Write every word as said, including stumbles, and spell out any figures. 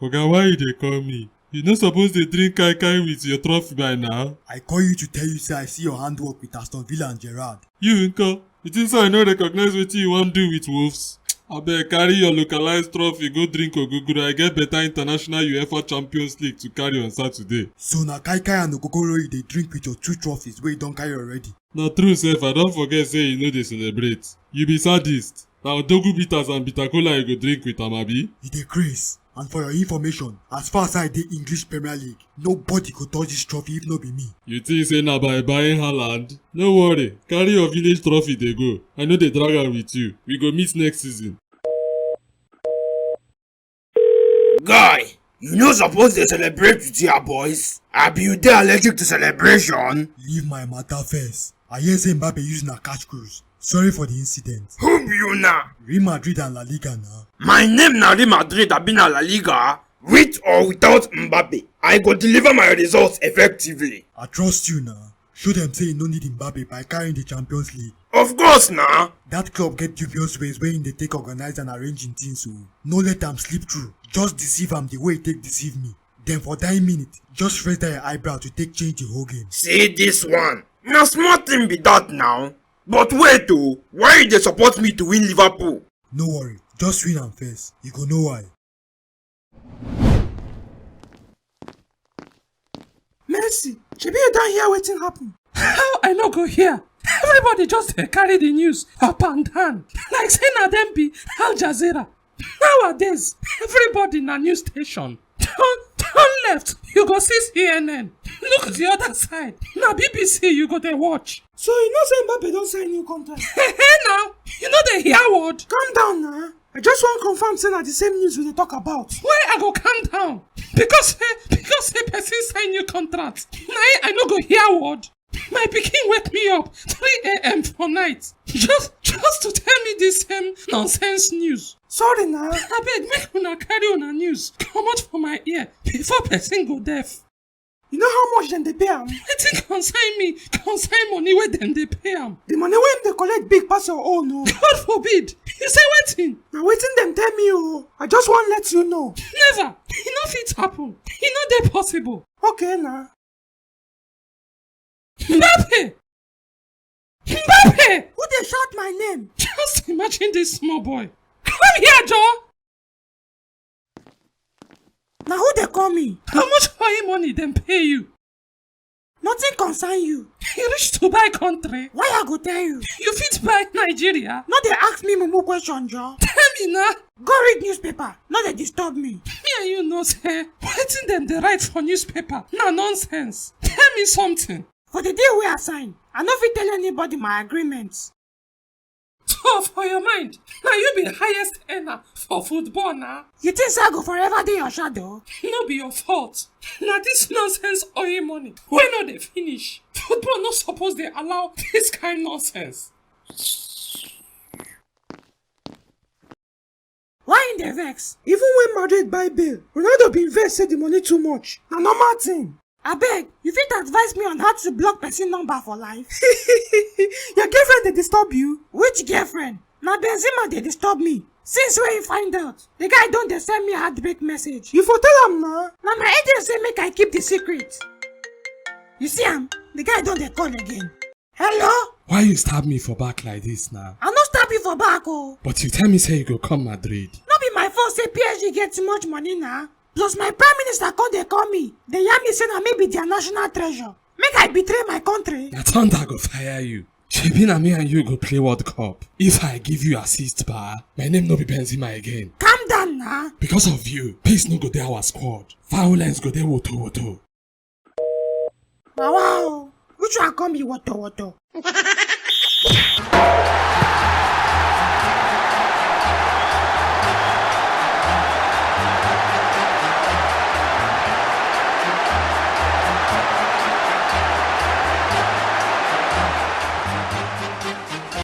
Oga, why you dey call me? You no suppose dey drink kai kai with your trophy by now. I call you to tell you say I see your handwork with Aston Villa and Gerrard. You nko? You think say I no recognize wetin you wan do with Wolves? Abeg, carry your localized trophy go drink ogogoro. I get better international UEFA Champions League to carry on Saturday. So na kai kai and ogogoro you dey drink with your two trophies wey you don carry already? Na true sef, I don forget say you no dey celebrate. You be sadist. Na Odogwu bitters and bitter kola you go drink with am, abi? You dey craze. And for your information, as far as I dey English Premier League, nobody go touch this trophy if no be me. You think say na by buying Haaland? No worry, carry your village trophy dey go. I no dey drag am with you. We go meet next season. Guy, you no suppose dey celebrate with your boys. Abi you dey allergic to celebration? Leave my matter first. I hear say Mbappe use na catch cruise. Sorry for the incident. Who be you na? Real Madrid and La Liga na. My name na Real Madrid, abi na La Liga. With or without Mbappe, I go deliver my results effectively. I trust you na. Show them say you no need Mbappe by carrying the Champions League. Of course na. That club get dubious ways wey im dey take organize and arrange im things o. No let am slip through. Just deceive am the way e take deceive me. Then for that minute, just raise that your eyebrow to take change the whole game. See this one. Na small thing be that now. But wait o, why you dey support me to win Liverpool? No worry, just win am first. You go know why. Mercy, shebi you don hear wetin happen? How I no go hear? Everybody just dey carry the news up and down like say na dem be Al Jazeera. Nowadays, everybody na news station. Turn, turn left, you go see C N N. Look the other side, na B B C you go dey watch. So you know say Mbappe don sign new contract? Hey, now, you no dey hear word? Calm down na. I just wan confirm say na the same news we dey talk about. Why I go calm down? Because say, because say person sign new contract, na im I no go hear word. My pikin wake me up three a m for night just, just to tell me this same nonsense news. Sorry na. Abeg, make una carry una news comot for my ear before person go deaf. You know how much dem dey pay am? Wetin concern me concern money wey dem dey pay am? The money wey im dey collect big pass your own o. God forbid. You say wetin? Na wetin dem tell me o. I just wan let you know. Never. E no fit happen. E no dey possible. Okay na. Mbappe! Mbappe! Who dey shout my name? Just imagine this small boy. Come here, Joe! Na who dey call me? How much oil money dem pay you? Nothing concern you. You reach to buy country? Why I go tell you? You fit buy Nigeria? No dey ask me mumu question, Joe. Tell me na. Go read newspaper. No dey disturb me. Me and you know say wetin dem dey write for newspaper na nonsense. Tell me something. For the day wey I sign, I no fit tell anybody my agreement. So for your mind, na you be the highest earner for football na? You think say I go forever dey your shadow? No be your fault. Na this nonsense oil money wey no dey finish. Football no suppose dey allow this kind nonsense. Why im dey vex? Even when Madrid buy Bale, Ronaldo bin vex say the money too much. Na normal thing. Abeg, you fit advise me on how to block person number for life? Your girlfriend dey disturb you? Which girlfriend? Na Benzema dey disturb me. Since wey he find out, the guy don dey send me heartbreak message. You for tell am na. Na my agent say make I keep the secret. You see am, the guy don dey call again. Hello? Why you stab me for back like this now? I no stab you for back o. But you tell me say you go come Madrid. No be my fault say P S G get too much money na. Plus my prime minister come dey call me, dey yarn me say na me be their national treasure. Make I betray my country. Na thunder go fire you. Shebi na me and you go play World Cup. If I give you assist, ba, my name no be Benzema again. Calm down na. Because of you, peace no go dey our squad. Violence go dey woto woto. Wawa o, which one come be woto woto?